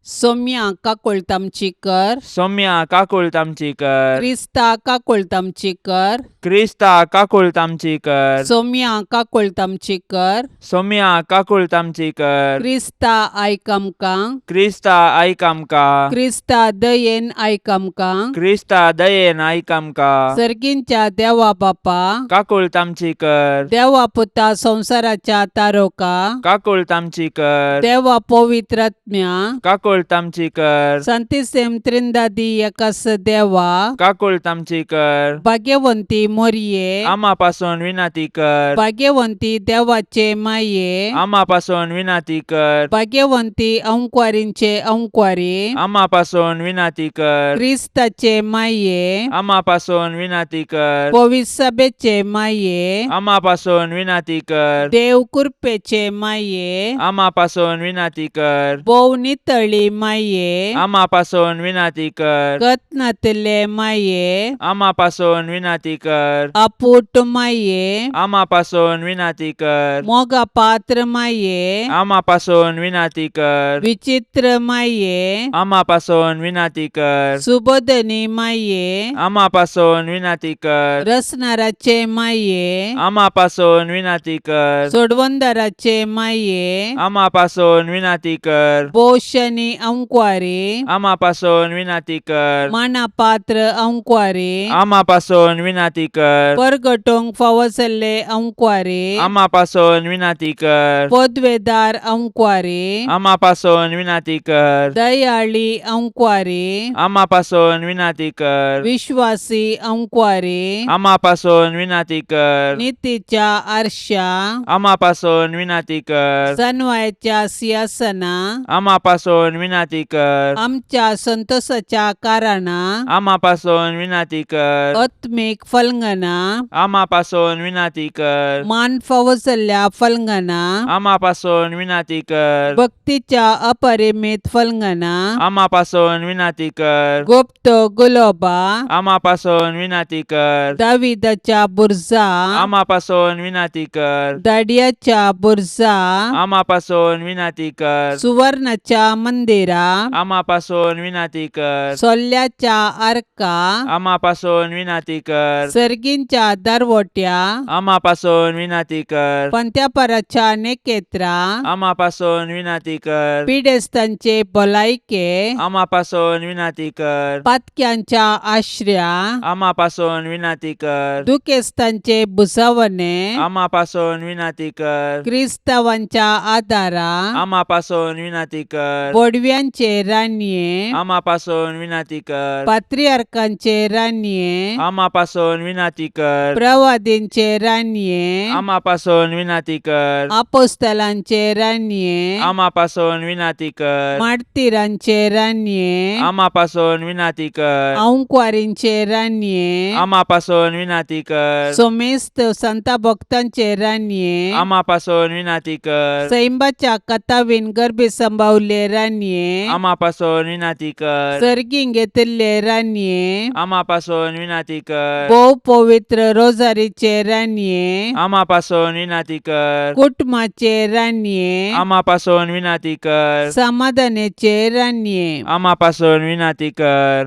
सोम्या काकुळट आमची कर. सोम्या काकुळट आमची कर. क्रिस्ता काकुळट आमची कर. क्रिस्ता काकुळट आमची कर. सोम्या काकुळट आमची कर. सोम्या काकुळट आमची कर. क्रिस्ता आयक आमकां. क्रिस्ता आयक आमकां. क्रिस्ता दयेन आयक आमकां. क्रिस्ता दयेन आयक आमकां. सर्गींच्या देवा बापा, काकुळट आमची कर. देवा पुता संवसाराच्या तारोका, काकुळट आमची कर. देवा पवित्र आत्म्या, काकुळट काकुळट आमची कर. सांतिसेम त्रिंदादी एकास देवा, काकुळट आमची कर. भाग्यवंती मोरये, आमा पासून विनंती कर. भाग्यवंती देवाचे माये, आमा पासून विनंती कर. भाग्यवंती अंकवारींचे अंकवारी, आमा पासून विनंती कर. क्रिस्ताचे माये, आमा पासून विनंती कर. पविसभेचे माये, आमा पासून विनंती कर. देव कृपेचे माये, आमा पासून विनंती कर. भोव नितळी माये, आमा पासून विनंती कर. गतनातले माये, आमा पासून विनंती कर. आपूट माये, आमा पासून विनंती कर. मोगा पात्र माये, आमा पासून विनंती कर. विचित्र माये, आमा पासून विनंती कर. सुबोधनी माये, आमा पासून विनंती कर. रसनाराचे माये, आमा पासून विनंती कर. सोडवंदाराचे माये, आमा पासून विनंती कर. पोषणी अंकवारी, आमा पासून विनंती कर. मानापात्र अंकवारी, आमा पासून विनंती कर. परगटोंक फावो जाल्ले अंकवारी, आमा पासून विनंती कर. पदवेदार अंकवारी, आमा पासून विनंती कर. दयाळी अंकवारी, आमा पासून विनंती कर. विश्वासी अंकवारी, आमा पासून विनंती कर. नितीच्या आरशा, आमा पासून विनंती कर. सनवायच्या सिंहासना, आमा पासून विनंती कर. आमच्या संतोषाच्या कारणा, आमा पासून विनंती कर. आत्मीक फलंगना, आमा पासून विनंती कर. मान फावो जाल्ल्या फलंगना, आमा पासून विनंती कर. भक्तीच्या अपरिमित फलंगना, आमा पासून विनंती कर. गुप्त गुलोबा, आमा पासून विनंती कर. दाविदाच्या बुरजा, आमा पासून विनंती कर. दाडियाच्या बुरजा, आमा पासून विनंती कर. सुवर्णाच्या मंदिरा, आमा पासून विनंती कर. सोल्ल्याच्या आर्का, आमा पासून विनंती कर. सर्गींच्या दरवट्या, आमा पासून विनंती कर. पंत्यापराच्या नेकेत्रा, आमा पासून विनंती कर. पिडेस्तांचे भलायके, आमा पासून विनंती कर. पातक्यांच्या आश्र्या, आमा पासून विनंती कर. दुखेस्तांचे भुजावणे, आमा पासून विनंती कर. क्रिस्तावांच्या आदारा, आमा पासून विनंती कर. बोडव्यांचे रानये, आमा पासून विनंती कर. पात्रियार्कांचे रानये, आमा पासून विनंती कर. प्रवादींचे रानये, आमा पासून विनंती कर. आपोस्तलांचे रानये, आमा पासून विनंती कर. मार्तिरांचे रानये, आमा पासून विनंती कर. अंकवारींचे रानये, आमा पासून विनंती कर. सोमेस्त संता भक्तांचे रानये, आमा पासून विनंती कर. सैंबाच्या कथावीन गर्भी संभावले रानये, आमा पासून विनंती कर. सर्गीं घेतिल्ले रानये, आमा पासून विनंती कर. भोव पवित्र रोजारीचे रानये, आमा पासून विनंती कर. कुटुंबाचे रानये, आमा पासून विनंती कर. समाधानाचे रानये, आमा पासून विनंती कर.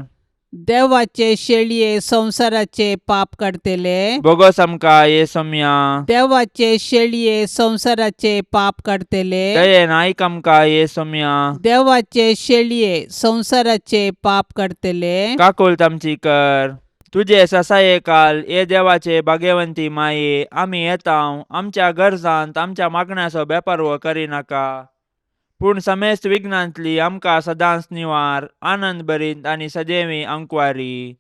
देवाचे शेळये संवसाराचे पाप काडतले, बोगस आमकां ये सोम्या. देवाचे शेळये संवसाराचे पाप काडतले, दयेन आयक आमकां ये सोम्या. देवाचे शेळये संवसाराचे पाप काडतले, काकुळट आमची कर. तुजे ससाये काल ये देवाचे भाग्यवंती माये, आमी येता आमच्या गरजांत आमच्या मागण्याचो बेपर्व करिनाका, पूण समेस्त विघ्नांतली आमकां सदांच निवार, आनंद भरीत आनी सदैवी अंकवारी.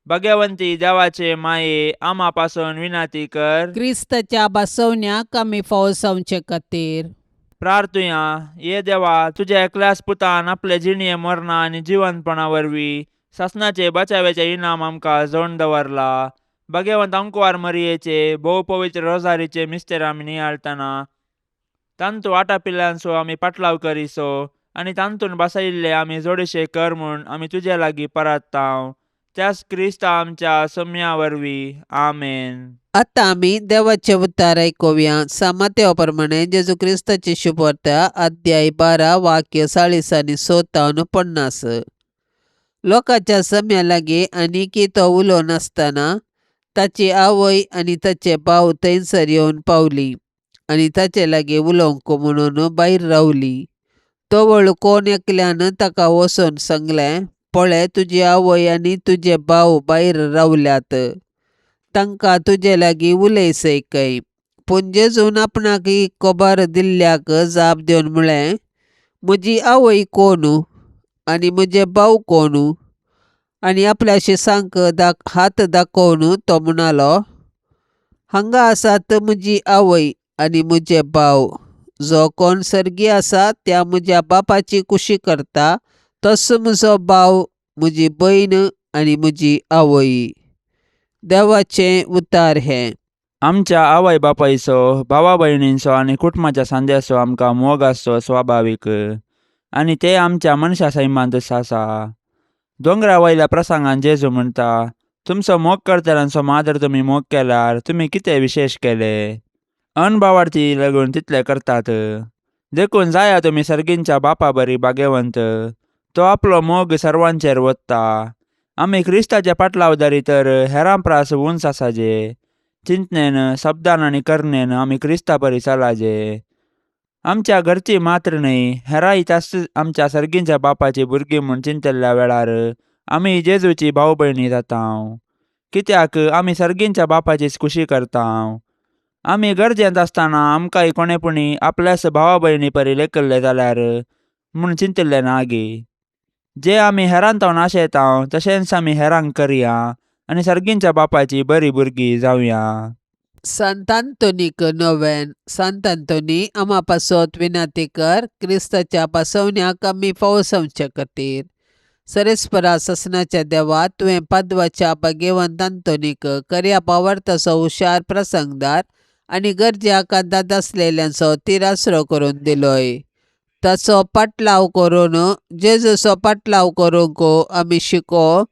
भाग्यवंती देवाचे माये, आमा पासून विनंती कर. क्रिस्ताच्या बसवण्याक आमी फावो जावचे खातीर. प्रार्थुया. ये देवा, तुज्या एकल्याच पुतान आपले जिणये मरणा आनी जिवंतपणा वरवीं सासणाचे बचाव्याचे इनाम आमकां जोडून दवरला. भाग्यवंत अंकवार मरियेचे भोव पवित्र रोजारीचे मिस्तेर आमी नियाळतना तांतू आटापिल्ल्यांचो आमी पाटलाव करिसो आनी तांतून बसयिल्ले आमी जोडीशे कर म्हूण आमी तुजे लागीं परात्तांव, त्याच क्रिस्ता आमच्या सम्या वरवीं. आमेन. आतां आमी देवाचे उतार आयकुया. सामातेवा प्रमाणे जेजू क्रिस्ताची शुभवार्ता, अध्याय 12, वाक्य 40 आनी 57 50. लोकांच्या सम्या लागीं आनीकी तो उलोवनासतना ताची आवय आनी ताचे भाव थंयसर येवन पावली आनी ताचे लागीं उलोवंक म्हणून भायर रावली. तवळ कोण एकल्यान ताका वचून सांगलें, पळय, तुजी आवय आनी तुजे भाव भायर रावल्यात, तांकां तुजे लागीं उलयसय खंय. पूण जेजून आपणाक ही खबर दिल्ल्याक जाप दिवन म्हळें, म्हजी आवय कोण आनी म्हजे भाव कोण? आनी आपल्या शिसांक हात दाखोवन तो म्हणालो, हांगा आसात म्हजी आवय आनी म्हजे भाव. जो कोण सर्गी आसा त्या म्हज्या बापाची कुशी करता तसो म्हजो भाव, म्हजी भयण आनी म्हजी आवय. देवाचें उतार हें. आमच्या आवय बापायचो, भावा भयणींचो आनी कुटुंबाच्या सांद्याचो आमकां मोग आसचो स्वाभावीक आनी ते आमच्या मनशा सैमांतच आसा. दोंगरा वयल्या प्रसंगान जेजू म्हणटा, तुमचो मोग करतल्यांचो माजर तुमी मोग केल्यार तुमी कितें विशेश केले? अनभावार्थी लागून तितले करतात. देखून जाया तुमी सर्गींच्या बापा बरी भागेवंत. तो आपलो मोग सर्वांचेर वता. आमी क्रिस्ताच्या पाटलावदारी तर हेरां प्रास उंच आसाजे. चिंतनेन, शब्दान आनी करणेन आमी क्रिस्ता परी चलाजे. आमच्या घरची मात्र न्हय, हेरांय त्याच आमच्या सर्गींच्या बापाची भुरगीं म्हूण चिंतल्ल्या वेळार आमी जेजूची भाव भयणी जाता. कित्याक आमी सर्गींच्या बापाचीच खुशी करता. आमी गरजेंत आसतना आमकांय कोणे पुणी आपल्याच भावा भयणी परी लेखल्ले जाल्यार म्हूण चिंतिल्लें ना गे. जे आमी हेरांत आशेता तशेंच आमी हेरांक करया आनी सर्गींच्या बापाची बरी भुरगीं जावया. सांत आंतोनीक नोवेन. सांत आंतोनी, आमा पासत विनाती कर, क्रिस्ताच्या पासवण्याक आमी फावो जावचे खातीर. सरेस्परा ससनाच्या देवा, तुवें पादवाच्या भाग्यवंत आंतोनीक कर्या पावर्ताचो हुशार प्रसंगदार आनी गरज्या कांतांत आसलेल्यांचो तिरासरो करून दिलोय. ताचो पाटलाव करून, जेजूचो पाटलाव करूंक आमी शिको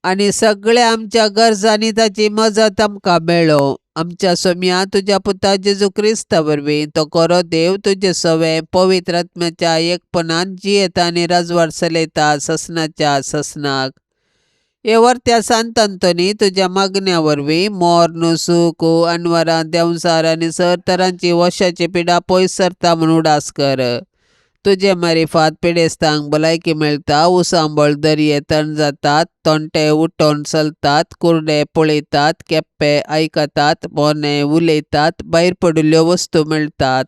आनी सगळ्या आमच्या गरजांनी ताची मजत आमकां मेळो. आमच्या सोम्या तुज्या पुता जेजू क्रिस्ता वरवीं, तो खरो देव, तुजे सवे पवित्र आत्म्याच्या एकपणान जियेता आनी राजवाड चलयता ससनाच्या ससनाक. हे वर्त्या सांत आंतोनी, तुज्या मागण्या वरवीं मोर्न, सूख, अनवरां, देंवचार आनी सर तरांची वशाची पिडा पयस सरता म्हूण उडास कर. तुजे मारिफात पिडेस्तांक भलायकी मेळटा, उसांबळ दर्ये तण जातात, तोंटे उठोवन चलतात, कुर्डे पळयतात, केप्पे आयकतात, मोने उलयतात, भायर पडिल्ल्यो वस्तू मेळटात.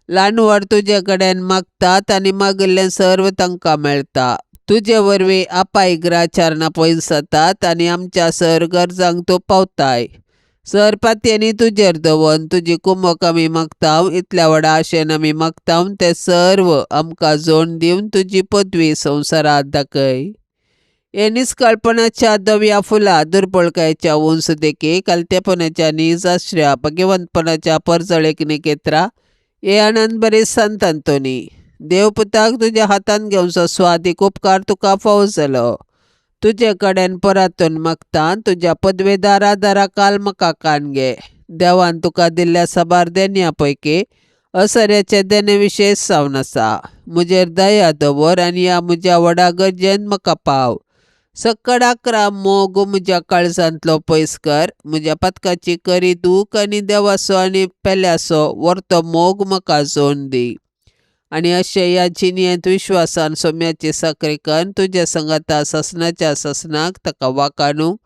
ल्हान व्हड तुजे कडेन मागतात आनी मागिल्लें सर्व तांकां मेळटा. तुजे वरवीं आपाय ग्राचारणां पयस जातात आनी आमच्या सर गरजांक तूं पावताय. सर पातयांनी तुजेर दवरून तुजी कुमक आमी मागता. इतल्या व्हडा आशेन आमी मागता ते सर्व आमकां जोड दिवन तुजी पदवी संवसारांत दाखय. हे निस्कळपणाच्या दव्या फुला, दुर्बळकायेच्या उंच देखी, कालतेपणाच्या नीज आश्र्या, भगवंतपणाच्या परजळेक निकेत्रा, हे आनंद बरे सांत आंतोनी, देवपुताक तुज्या हातान घेवचो स्वादीक उपकार तुका फावो जालो. तुजे कडेन परातून मागता, तुज्या पदवेदारा आदारा काल म्हाका कान घे. देवान तुका दिल्ल्या साबार देण्या पैकी असऱ्याचें देणें विशेश जावन आसा. म्हजेर दया दवर आनी ह्या म्हज्या व्हडा गरजेन म्हाका पाव. सक्कड आकरा मोग म्हज्या काळजांतलो पयस कर. म्हज्या पातकाची करी दूख आनी देवाचो आनी पेल्याचो वर्तो मोग म्हाका जोड दी. आनी अशें ह्या जिणेंत विश्वासान सोम्याची साकरी करून तुज्या संगाता ससनाच्या ससनाक ताका वाकाणूंक,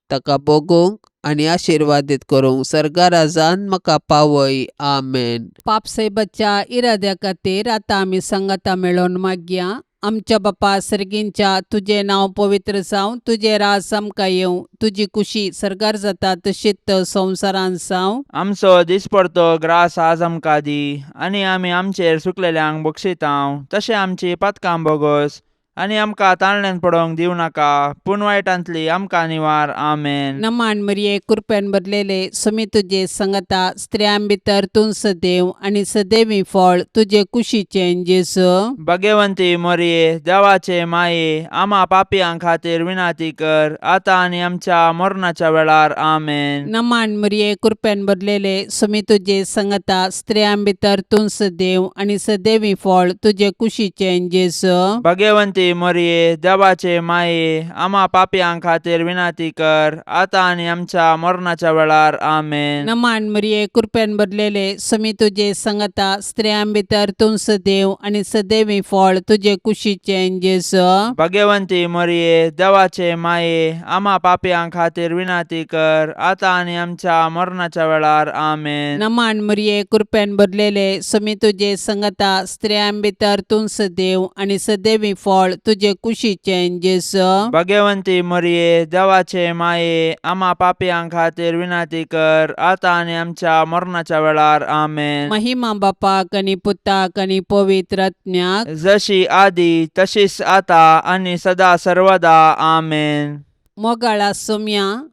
ताका भोगूंक आनी आशिर्वादीत करूंक सर्गाराजान म्हाका पावय. आमेन. पापसाहेबाच्या इराद्या खातीर आतां आमी संगता मेळोवन मागया. आमच्या बापा सर्गींच्या, तुजें नांव पवित्र जावं, तुजें राज आमकां येवं, तुजी कुशी सर्गार जाता तशीच संवसारांत जावं. आमचो दिसपडतो ग्रास आज आमकां दी आनी आमी आमचेर सुकलेल्यांक बक्षितांव तशें आमची पातकां बोगोस आनी आमकां ताळण्यान पडोवंक दिवं नाका, पूण वायटांतली आमकां निवार. आमेन. नमान मरिये, कृपेन भरलेले, सुमी तुजे संगता, स्त्रियां भितर तूं सदैव आनी सदैवी फळ तुजे कुशीचें जेजू. भगवंती मोरये, देवाचे माये, आमा पापयां खातीर विनाती कर, आतां आनी आमच्या मरणाच्या वेळार. आमेन. नमान मरिये, कृपेन भरलेले, सुमी तुजे संगता, स्त्रियां भितर तूं सदैव आनी सदैवी फळ तुजे कुशीचें जेजू. भगवंती मोरये, देवाचे माये, आमा पापयां खातीर विनाती कर, आतां आनी आमच्या मरणाच्या वेळार. आमेन. नमान मरिये, कृपेन भरलेले, सुमी तुजे संगता, स्त्रियां भितर तूं सदैव आनी सदैवी फळ तुजे कुशीचें जेजू. भगवंती मोरये, देवाचे माये, आमा पापयां खातीर विनाती कर, आतां आनी आमच्या मरणाच्या वेळार. आमेन. नमान मरिये, कृपेन भरलेले, सुमी तुजे संगता, स्त्रियां भितर तूं सदैव आनी सदैवी फळ फळ तुजे कुशीचें जेजू. भगवंती मरिये, देवाचे माये, आमा पापयां खातीर विनंती कर, आतां आनी आमच्या मरणाच्या वेळार. आमेन. महिमा बापाक आनी पुताक आनी पवित्र आत्म्याक. जशी आदी तशीच आता आनी सदा सर्वदा. आमेन. मोगाळा सोम्या,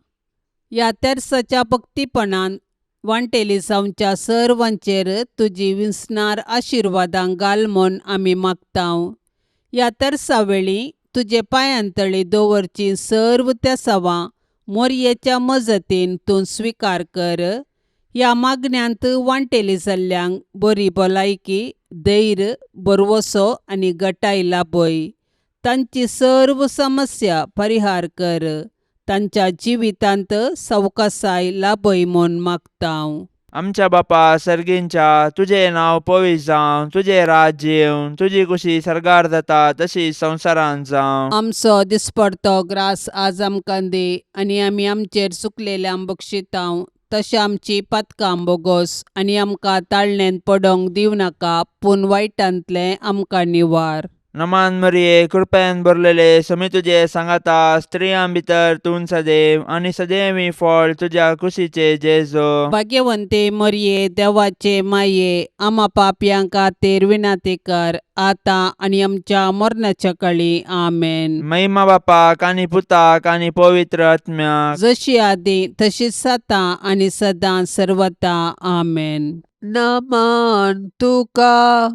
ह्या तेर्साच्या भक्तीपणान वांटेली जावच्या सर्वांचेर तुजी विसणार आशिर्वादां घाल म्हूण आमी मागतांव. ह्या तेर्सा वेळी तुजे पांयांतळी दवरची सर्व तेसावां मोरयेच्या मजतीन तूं स्विकार कर. ह्या मागण्यांत वांटेली जाल्ल्यांक बरी भलायकी, धैर्य, भरवसो आनी गटाय लाभय. तांची सर्व समस्या परिहार कर. तांच्या जिवितांत सवकासाय लाभय म्हूण मागतांव. आमच्या बापा सर्गींच्या, तुजें नांव पवित्र जावं, तुजें राज्य येवं, तुजी कुशी सर्गार जाता तशी संवसारांत जावं. आमचो दिसपडतो ग्रास आज आमकां दी आनी आमी आमचेर चुकलेल्यांक बक्षितांव तशें आमची पातकां बोगोस आनी आमकां ताळणेंत पडोंक दिवं नाका, पूण वायटांतलें आमकां निवार. नमान मरिये, कृपेन भरलेले, समी तुजे सांगाता, स्त्रियां भितर तूं सदैव आनी सदैवी फळ तुज्या कुशीचे जेजो. भाग्यवंते मरये, देवाचे माये, आमा पापयां खातीर विनंती कर, आतां आनी आमच्या मरणाच्या कळी. आमेन. महिमा बापाक आनी पुताक आनी पवित्र आत्म्याक. जशी आदी तशीच आतां आनी सदां सर्वता. आमेन. नमन तुका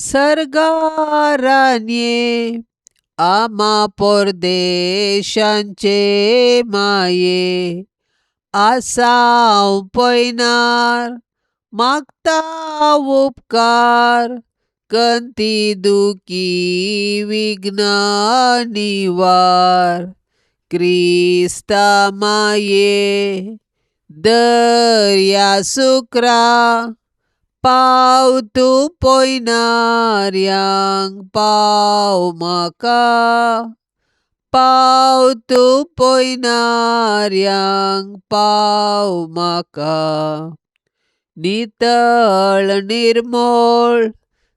सर्गारान्ये, आमा परदेशांचे माये, आसाव पयनार मागता उपकार, कंती दुखी विघ्न निवार, क्रिस्ता माये दर्या सुक्रा, पाव तूं पयनार्यांक पाव म्हाका, पाव तूं पयनार्यांक पाव म्हाका, नितळ निर्मोळ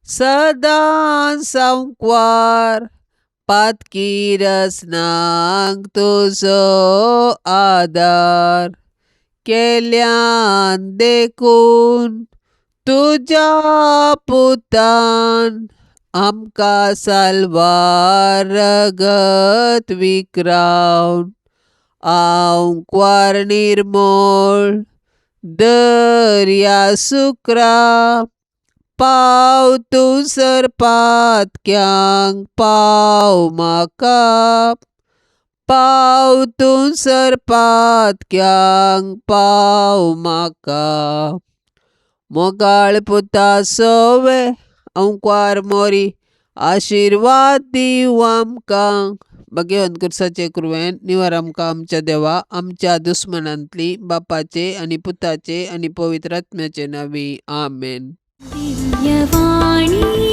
सदां सांकवार, पातकी रसनांक तुजो आदार, केल्यान देखून तुज्या पुतान आमकां साल्वार रगत विक्रावन, आंकवार निर्मोळ दर्या सुक्रा, पाव तूं सरपातक्यांक पाव म्हाका, पाव तूं सरपातक्यांक पाव म्हाका, मोगाळ पुता सोवे अंकवार मोरी, आशिर्वाद दिवं आमकां. भगवंत कुर्साचे कुरवेन निवार आमकां आमच्या देवा आमच्या दुस्मनांतली, बापाचे आनी पुताचे आनी पवित्र आत्म्याचे नांवी. आमेन. दिव्यवाणी.